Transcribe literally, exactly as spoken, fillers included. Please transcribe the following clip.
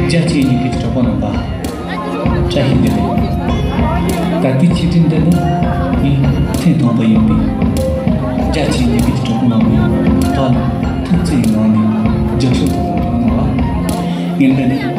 རྒྱ་ཆེའི་ཉིན་གྱི་གྲོགས་པོ་རྣམ་པ། བཀྲ་ཤིས་བདེ་ལེགས། ད་ལྟའི་ཆིག་སྒྲིལ་འདི་ནི་ངའི་ཐེངས་དང་པོ་ཡིན་པས། རྒྱ་ཆེའི་ཉིན་གྱི་གྲོགས་པོ་རྣམ་པས་ད་ལ་ཐུགས་བརྩེ་ཡི་ངང་ནས་རྒྱབ་སྐྱོར་དང་གདེང་འཇོག་གནང་བ། ངས་འདི་ནས་